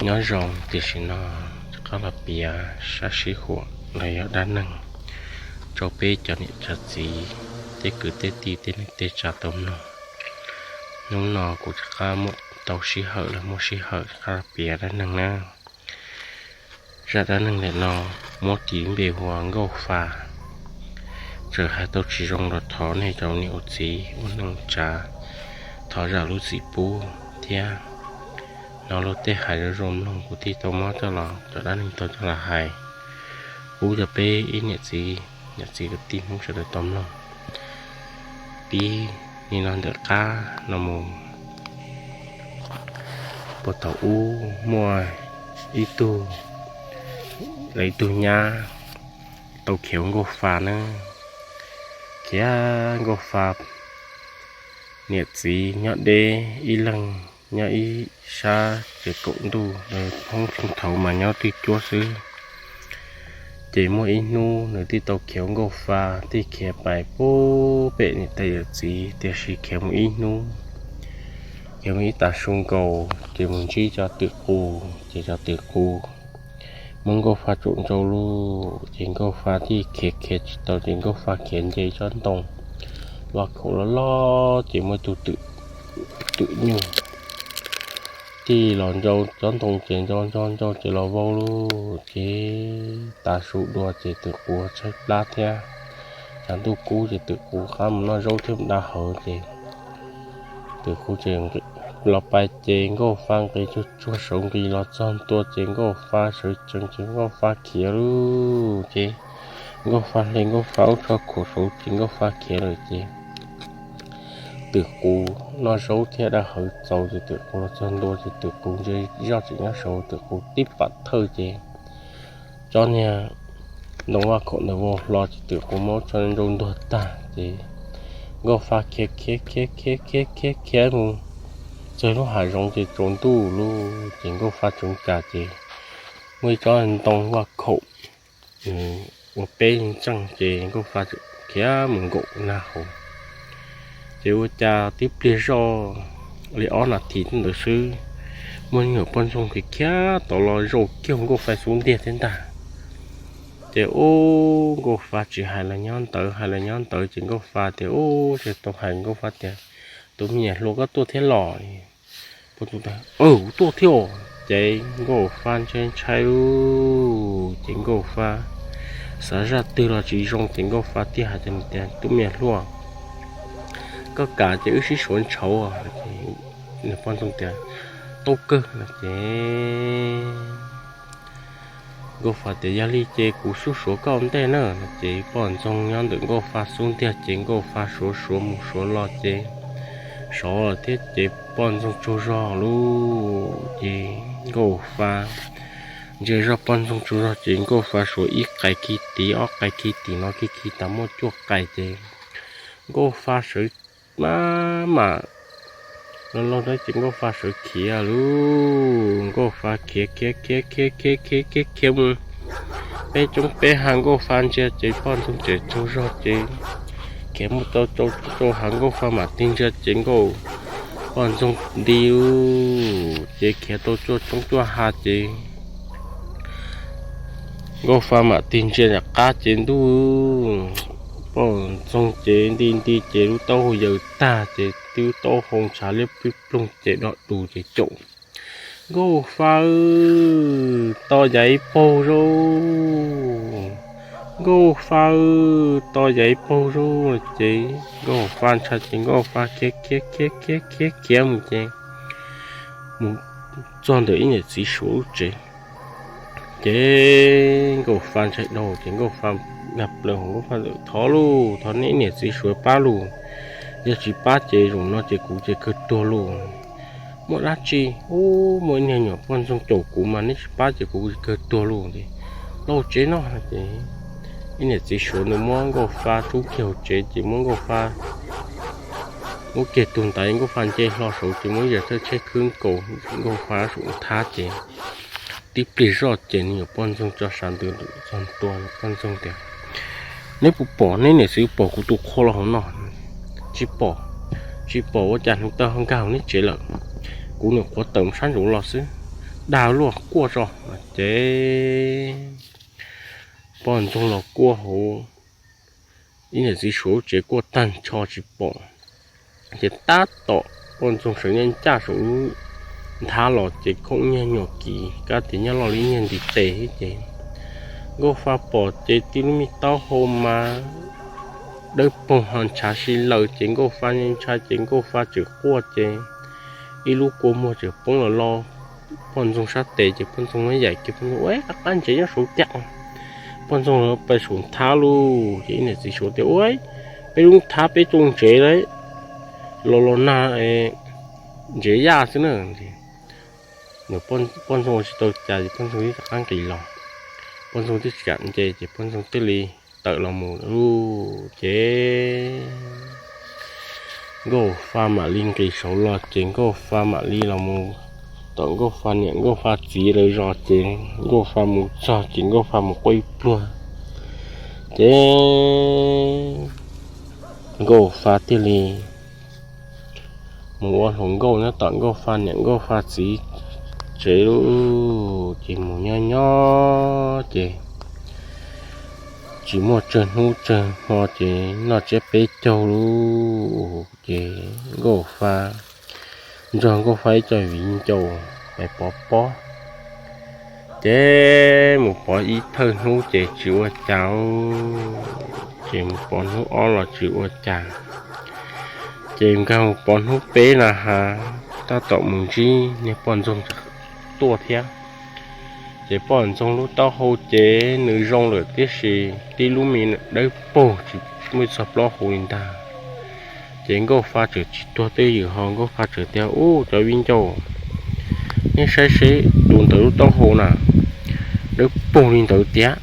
Nyob zoo, tam sim no rov qab los piav sab sib huam los yog dab neeg rau peb cov niam cov txiv, tej kwv tej tij, tej neej tej tsa tau mloog. Hnub no kuv rov qab muaj tau sij hawm los muaj sij hawm rov qab los piav dab neeg na. Zaj dab neeg ntawm no muab tis npe hu ua Nkauj Fa. Txawm hais tau tsis zoo los thov nej cov niam ua txiv ua neej tsa thov zam lub txim pub thiab. Hnov luag tej hais zoo zoo mloog kuv thiaj tau muab coj los, cov dab neeg tau coj los hais pub rau peb ib niam txiv, niam txiv kwv tij Hmoob sawv daws tau mloog. Pib li no ntawm qab no mus. Puag thaum ub muaj ib tug, lawv ib tug nyab tau khiav ua Nkauj Fa na. Khiav Nkauj Fa niam txiv nyob deb ib leeg, nyob ib sab tsev kaum ntuj, lawv Hmoob thaum ub mas nyob twj cuab xwb. Ces muaj ib hnub nws thiaj tau khiav ua Nkauj Fa, thiaj khiav pais puag pem niam tais yawm txiv, tiam sis khiav mus ib hnub, khiav mus ib tag su nkaus ces mus ntsib cov twm qus, ces cov twm qus muab Nkauj Fa tsuam ntsau lug, ces Nkauj Fa thiaj khiav khiav tsis tau, ces Nkauj Fa khiav nce tsob ntoo vaj khaum loj loj, ces muaj ib tug twm nyuj thiaj los ntsau tsob ntoo, ces ntsau ntsau ntsau ces los vau lug, ces tav su dua ces twm qus tshaib plab thiab, tshav ntuj kub ces twm qus qab mus noj zaub thiab mus da hawv, ces twm qus ces los pais ces Nkauj Fa nqis tsuag tsuag saud nqis los txog ntua ces Nkauj Fa sawv tsees ces Nkauj Fa khiav lug, ces Nkauj Fa hle Nkauj Fa ub tsho khuam saud ces Nkauj Fa khiav lawm ces twm qus noj zaub thiab da hawv txaus ces twm qus los txog ntua ces twm qus ntsia zoj tseem nyob saud, twm qus tib pam thawj ces tsob niag ntoo vaj khaum ntawd vau hlo ces twm qus muab tsho ntsau ntuag tag ces Nkauj Fa khiav khiav khiav khiav khiav khiav khiav mus txog lub hav zoov ces tsaus ntuj lug ces Nkauj Fa tsoov cas ces muaj ib tsob ntoo vaj khaum ua peb ntseej ces Nkauj Fa khiav mus nkaum na hauv. Ces ua cas tib pliag zoj li ob nas this ntawd xwb, muaj me nyuam poj ntxoog khiav khiav tod los zaum kiag Nkauj Fa xub ntiag thiab ntag. Ces ub, Nkauj Fa tsis hais los nyob ntawd, hais los nyob ntawd ces Nkauj Fa tias ub, tsis tau hais, Nkauj Fa tias tus me nyuam hluas koj tuaj thiab los? Kuv tuaj thiab os. Ces Nkauj Fa ntshai ntshai lug ces Nkauj Fa xav zaj twg los tsis zoo ces Nkauj Fa thiaj hais tias, tus me nyuam hluas, koj kam ces wb sib suav ntshauv. Poj ntxoog tias tau kawg no ces Nkauj Fa tias yog li ces kuv xub suav koj ua ntej na no ces poj ntxoog nyob ntawm Nkauj Fa xub ntiag ces Nkauj Fa suav suav mus suav los ces sov thiab ces poj ntxoog tsaug zog lug ces Nkauj Fa ntsia zoj poj ntxoog tsaug zog ces Nkauj Fa suav ib qais kiv tid ob qais kiv tim no kiv kiv tas muaj cuaj qais ces Nkauj Fa sawv maj mam los laug ces Nkauj Fa sawv khiav lug, Nkauj Fa khiav khiav khiav khiav khiav khiav khiav khiav mus peb tsoob peb hav Nkauj Fa ntsia ces poj ntxoog tseem tsaug zog ces khiav mus tau rau rau hav Nkauj Fa mam tig ntsia ces Nkauj, poj ntxoog nti lug ces khiav tau cuaj tsoob cuaj hav ces Nkauj Fa mam tig ntsia nram qab ces ntuj, poj ntxoog ces nti nti ces lub taub hau yaws tag ces twb taub hau ntshav liab ploog ploog ces do dus ces caum, Nkauj Fa, tos yav ib paug zaub, Nkauj Fa, tos yav ib paug zaub no ces Nkauj Fa ntshai ces Nkauj Fa khiav khiav khiav khiav khiav khiav mus ces mus txog ntawm ib niam txiv suav lub tsev. Ces Nkauj Fa ntshai dhau ces Nkauj Fa nag plaws hauv Nkauj Fa, thov lauj, thov neb ib niam txiv suav pab lauj, yog tsis pab ces zaum no ces kuv ces kawg tuag lauj. Muaj dab tsi? Ub, muaj ib niag nyuam poj ntxoog caum kuv mas neb tsis pab ces kuv kawg tuag lauj. Lauj, tsev no ces ib niam txiv suav nws muab Nkauj Fa rub kiag hauv tsev ces muab Nkauj Fa muab kiag tug ntaiv, Nkauj Fa nce hlo saud ces muab yawg thawj tsheb khwb nkaus Nkauj Fa saum thab ces tib pliag zoj ces nws nyuam poj ntxoog tso sav ntws txog ntua, poj ntxoog tias, neb puas pom, neb niam txiv pom kuv tus qhua los hauv no? Tsis pom. Tsis pom ua cas hnub tawg ho nkag hauv neb tsev lawm? Kuv nyuam qhuav tawm sab nraud los xwb. dag luaj kuaj tso. Ces poj ntxoog los kuaj hauv ib niam txiv suav lub tsev kuaj tag nrho tsis pom. Ces tab tom poj ntxoog sawv nyob ncaj saum lub nthab los ces khoom nyiag nyuam kiv kab tias nyob loj li nyiag ntiv tes thiab ces Nkauj Fa pom ces tib lub me taub hau mas dawb paug ho ntshav si laws ces Nkauj Fa ntshai ces Nkauj Fa tseem quaj ces ib lub kua muag tseem poob los lo poj ntxoog sab tes ces poj ntxoog muab yaim kiag poj ntxoog ua qab qab ntsev nyob saud tiag. Poj ntxoog pais saum nthab lauj ces ib niam txiv suav tias ua peb lub nthab peb tuaj ntsev los los nag ntsev yaj xwb na. Poj ntxoog ua tsis tau cas ces poj ntxoog twb rov qab nqis los, poj ntxoog twb tsis kam nce ces poj ntxoog thiaj li tawm los mus lauj ces Nkauj Fa mam li nqis saud los ces Nkauj Fa mam li los mus tom Nkauj Fa niam Nkauj Fa txiv lawv zos ces Nkauj Fa mus txog ces Nkauj Fa mus quaj ib pluag ces Nkauj Fa thiaj li mus ua hluas nkauj nyob tom Nkauj Fa niam Nkauj Fa txiv tsev lauj ces mus nyob nyob ces tsis muaj tsawg hnub tsawg hmo ces noj tsiab peb caug lauj ces Nkauj Fa nrog Nkauj Fa ib co viv ncaus pais pov pob. Ces mus pov ib thawj hnub ces tsis ua cas, ces mus pov hnub ob los tsis ua cas. Ces nkag mus pov hnub peb na has, tab tom mus ntsib niag poj ntxoog tuaj thiab. Ces poj ntxoog lub taub hau ces nws zoo lawm tiam sis tib lub me dawb paug tsis muaj txog plaub hau li ntag. Ces Nkauj Fa tseem tsis tuag twj ywm ho Nkauj Fa tseem tias ub cov viv ncaus, nej saib seb tus ntawd lub taub hau na dawb paug li ntawd tiag.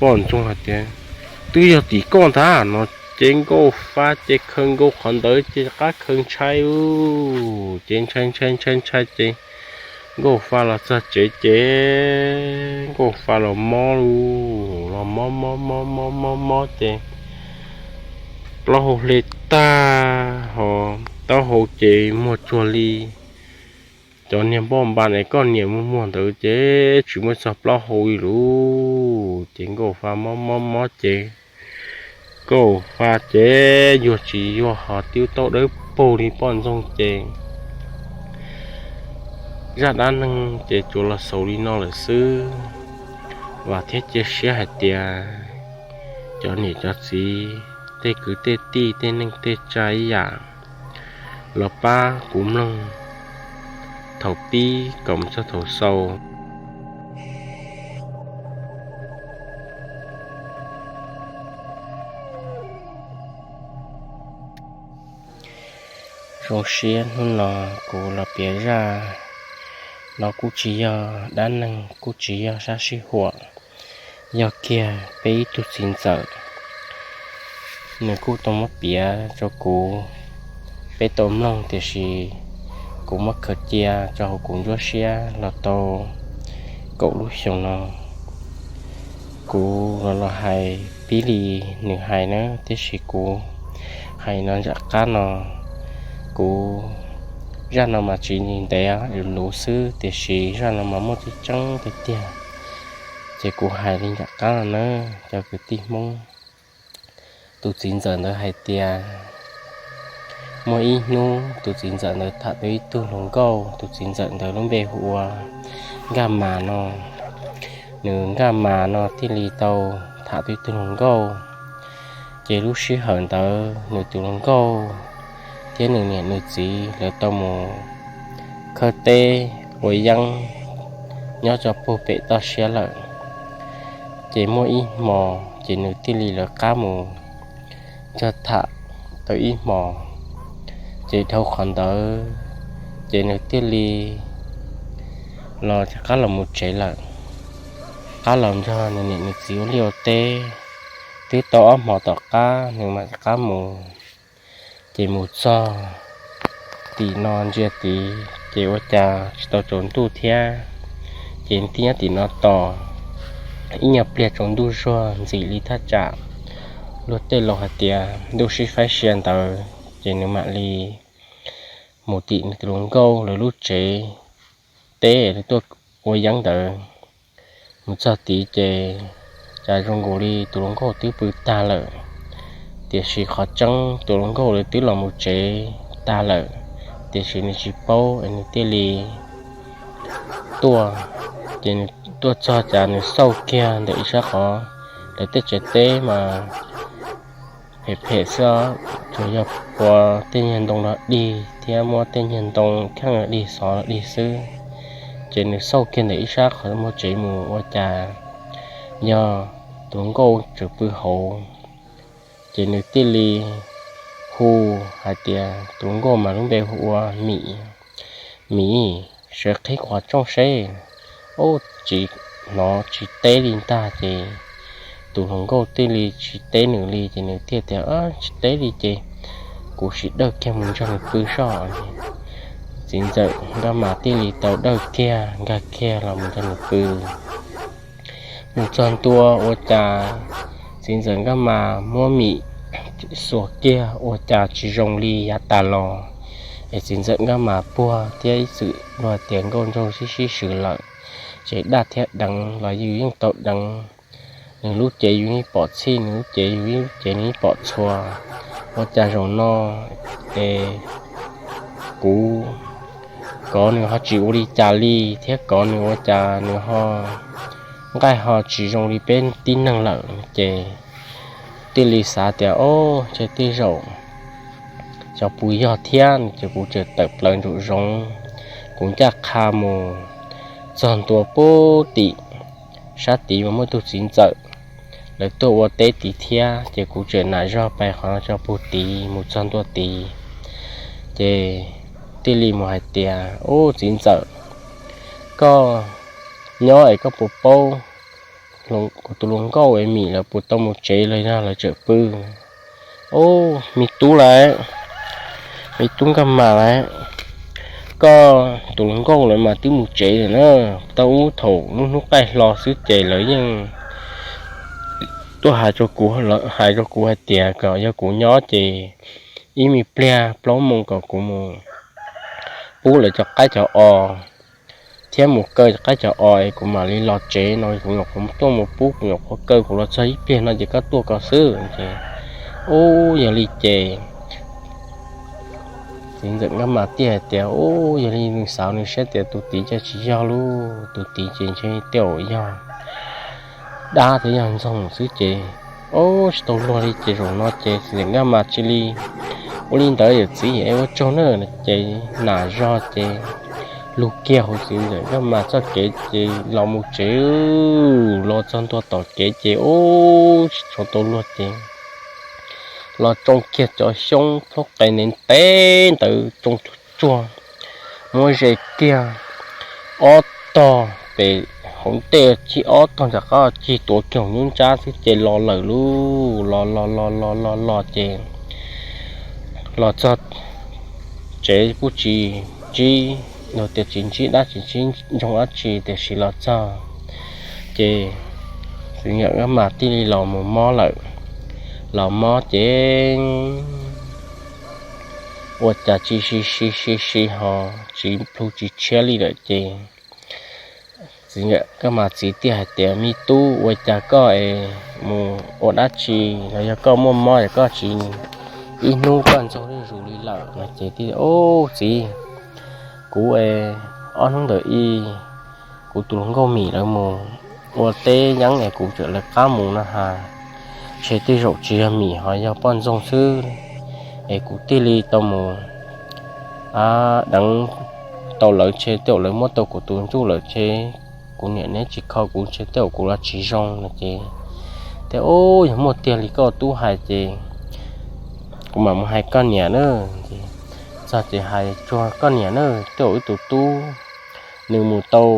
Poj ntxoog hais tias twb yog tim koj ntag no. Ces Nkauj Fa ces khaws nkaus qhov ntawd ces rov qab khaws ntshai lauj, ces ntshai ntshai ntshai ntshai ces Nkauj Fa los txog tsev ces Nkauj Fa los mob lauj, los mob mob mob mob mob mob ces plaub hau hle tag ho taub hau ces muag tsuag li cov niag npoj npas es koj niam muag muag ntawd ces tsis muaj txog plaub hau li lauj. Ces Nkauj Fa mob mob mob ces Nkauj Fa ces yuag tsis yuag ho twb tau dawb paug li poj ntxoog ces zaj dab neeg ces tsuas los xaus li no lawm xwb. Vam thiab cia siab hais tias cov niam cov txiv, tej kwv tej tij, tej neej tej tsa ib yam los pab kuv mloog thaum pib kom mus txog thaum xaus. Zoo siab hnub no kuv los piav zaj no kuj tsis yog dab neeg, kuj tsis yog sab sij huam, yog kiag peb ib tug txiv ntxawm. Nws kuj tau muab piav rau kuv, peb tau mloog, tiam sis kuv muab khaws cia rau hauv kuv nruab siab los tau kaum lub xyoo no. Kuv los los hais pib li nws hais na, tiam sis kuv hais no nram qab no, kuv, zaj no mas tsis ntev, luv luv xwb, tiam sis zaj no mas muaj tseeb tseeb tiag tiag. Ces kuv hais li nram qab no na, cov kwv tij Hmoob. Tus txiv ntxawm ntawd hais tias muaj ib hnub tus txiv ntxawm ntawd tham tau ib tug hluas nkauj, tus txiv ntxawm ntawd lub npe hu ua Nkaj Mas no. Nws Nkaj Mas no thiaj li tau tham tau ib tug hluas nkauj. Ces lub sij hawm ntawd nws tus hluas nkauj thiab nws niam nws txiv lawv tau mus khawb teb ua yeeb nyob rau puag pem toj siab lawm. Ces muaj ib hmo, ces nws thiaj li lawv qab mus nrog tham tau ib hmo. Ces dhau qhov ntawd, ces nws thiaj li los rov qab los mus tsev lawm, qab los nrog nws niam nws txiv ua liaj ua teb. Twb tau ob hmo tom qab nws mam rov qab mus. Ces mus txog tim no ntsia tid ces ua cas tsis tau tsaus ntuj thiab. Ces thiaj nyob tim no tos ib nyuag pliag tsaus ntuj zuag ntxim li thaj tsam luag tej laus hais tias ntuj sib faib sia ntawd, ces nws mam li mus tim nws tus hluas nkauj lawv lub tsev. teb tuaj ua yeeb ntawd. Mus txog tid ces cas zoo nkaus li tus hluas nkauj twb pw tag lawm, tiam sis qhov tseeb tus hluas nkauj lawv twb los mus tsev tag lawm, tiam sis nws tsis paub es nws thiaj li tuaj. Ces nws tuaj txog cas nws xauj kiag ntawm ib sab qhov lawv tej tsev teb mas phem phem xwb, tsuas yog puas tej nyuag ntoo los dig thiab muab tej nyuag ntoo kheej los dig xov los dig xwb. Ces nws xauj kiag ntawm ib sab qhov muag tsev mus ua cas yog tus hluas nkauj tseem pw hauv. Ces nws thiaj li hu hais tias, tus hluas nkauj mas lub npe hu ua Mim, Mim, sawv qhib qhov rooj seb. Ub, tsis hnov tsis teb li ntag ces tus hluas nkauj thiaj li tsis teb nws li ces nws thiaj tias, tsis teb li ces kuv sim dawj kiag mus nrog nws pw soj. Txiv ntxawm Nkaj Mas thiaj li tau dawj kiag nkag kiag los mus nrog nws pw. Mus txog ntua ua cas txiv ntxawm Nkaj Mas muab Mim xuas kiag ua cas tsis zoo li yav tas los, es txiv ntxawm Nkaj Mas puag thiab ib txwm luag tias nkauj nraug sib sib swm lawm, ces daj thiab deev los yus yeej tau deev. Nws lub cev yus yeej pom txhij, nws lub cev yus lub cev nws yeej pom txhua. Ua cas zaum no es kuv kov nws ho tsis ua li cas li thiab kov nws ua cas nws ho nqaij ho tsis zoo li peb tib neeg lawm ces thiaj li xav tias, o, ntshe tej zaum xyov puas yog thiab ces kuv txawm tawm plaws nraum zoov, kuv ncaj qha mus txog ntua pub tim sab tid mas muaj tug txiv ntxawm, lawv tuaj ua teb tid thiab ces kuv txawm nam zog pais qhov no tso pug tid mus txog ntua tid. Ces thiaj li mus hais tias, ub, txiv ntxawm, koj nyob es koj puas paub kuv tus hluas nkauj es Mim lawv puas tau mus tsev los yog lawv tseem pw? Ub, me tub lawm, me tub Nkaj Mas lawm, koj tus hluas nkauj lawv mas twb mus tsev lawm na. Tau ub thaum lub hnub qaij hlo xwb ces lawv yeej tuaj hais rau kuv, hais rau kuv hais tias kom yog kuv nyob ces ib me pliag plaub moo kom kuv mus pub lawv cov qaib cov os thiab mus kaw cov qaib cov os es kuv mam li los tsev no kuv nyuam qhuav tuaj mus pub, kuv nyuam qhuav kaw kuv los txog ib pliag no ces koj tuaj ko xwb. Ces, ub, yog li ces txiv ntxawm Nkaj Mas thiaj hais tias, ub, yog li nws xav nws saib tias tus tid ces tsis yog lub, tus tid ces ntshe tej zaum yog dab thiab yog ntxoog xwb ces, ub, tsis tau luag li ces zaum no ces txiv ntxawm Nkaj Mas cia li ua li ntawd, yawm txiv, ua tsaug na. Ces nam zog ces lug kiag hauv txiv ntxawm Nkaj Mas txoj kev ces los mus tsev, los txog ntua tom kev ces, ub, tsis tshua tau luag ces los tsoo kiag cov xyoob plaub qe ntev ntev ntawd tsoo tsuag tsuag, muab ze kiag ob tog pem hauv ntej, cig ob tog ntawm qab, cig tuav kiag hauv nyub ntsab xwb ces los lawm lauj. Los los los los los los ces los txog tsev kuj tsis ntsib, luag tias tsis ntsib dab tsi ntsib ntsoog dab tsi, tiam sis los txog ces txiv ntxawm Nkaj Mas thiaj li los mus mob lawm. Los mob ces ua cas tsis si si si si ho tsis plhu tsis tshiab li lawm ces txiv ntxawm Nkaj Mas txiv thiaj hais tias, me tub, ua cas koj es mus ua dab tsi los yog koj muaj mob es koj tsis, ib hnub koj ntxoog zuj zus li lawm? No ces thiaj, ub, txiv, kuv es ob hnub ntawm i kuv tus hluas nkauj Mim lawv mus ua teb yeeb es kuv tseem lawv qab mus no has, ntshe tej zaum tsis yog Mim ho yog poj ntxoog xwb, es kuv thiaj li tau mus deev tau lawv, ntshe tej zaum lawv muab tau kuv tus ntsuj lawm ntshe kuv niam neb tsis kho kuv, ntshe tej zaum kuv los tsis zoo no ces thiaj, ub, yog muaj tiag li koj tub hais ces kuv mam mus hais koj niam na. Txog ces hais tsuag koj niam na, tej zaum wb tus tub nws mus tau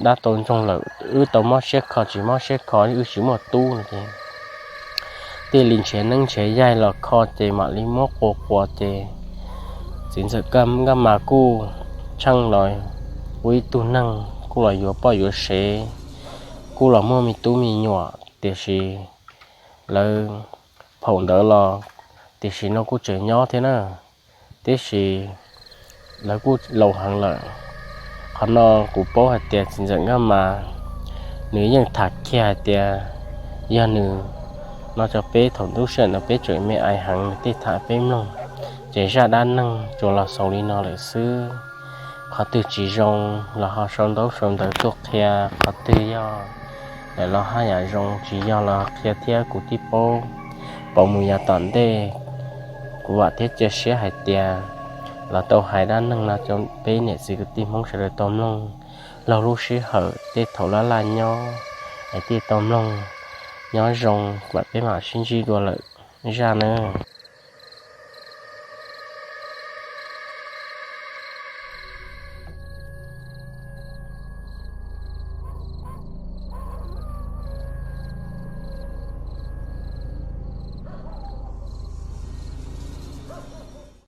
dab tau ntsoog lawm, wb tau mob siab kho tsis mob siab kho wb tsis muaj tub no ces thiaj li nrhiav neeb nrhiav yaig los kho ces mam li muab quas quas ces txiv ntxawm Nkaj Mas kuj tsheej los ua ib tug neeg kuj los yuav poj yuav sev, kuj los muaj me tub me nyuam, tiam sis lawv phaum ntawd los tiam sis no kuj tseem nyob thiab na, tiam sis lawv kuj laus heev lawm. Qhov no kuv paub hais tias txiv ntxawm Nkauj Mas nws yeej tham kiag hais tias yog nws no rau peb thaum ntuj sij hawm no peb tseem me ais heev nws thiaj tham peb mloog. Ces zaj dab neeg tsuas los xaus li no lawm xwb. Qhov twg tsis zoo los ho sau ntaub sau ntawv tuaj qhia, qhov twg yog lawm los haj yam zoo, tsis yog los qhia thiab kuv thiaj paub. Pauv mus yav tom ntej, kuv vam thiab cia siab hais tias los tau hais dab neeg no rau peb niam txiv kwv tij Hmoob sawv daws tau mloog laug lub sij hawm tej thaum laj laj nyob es thiaj tau mloog. Nyob zoo, mam peb mam sib ntsib dua lwm zaj nawb.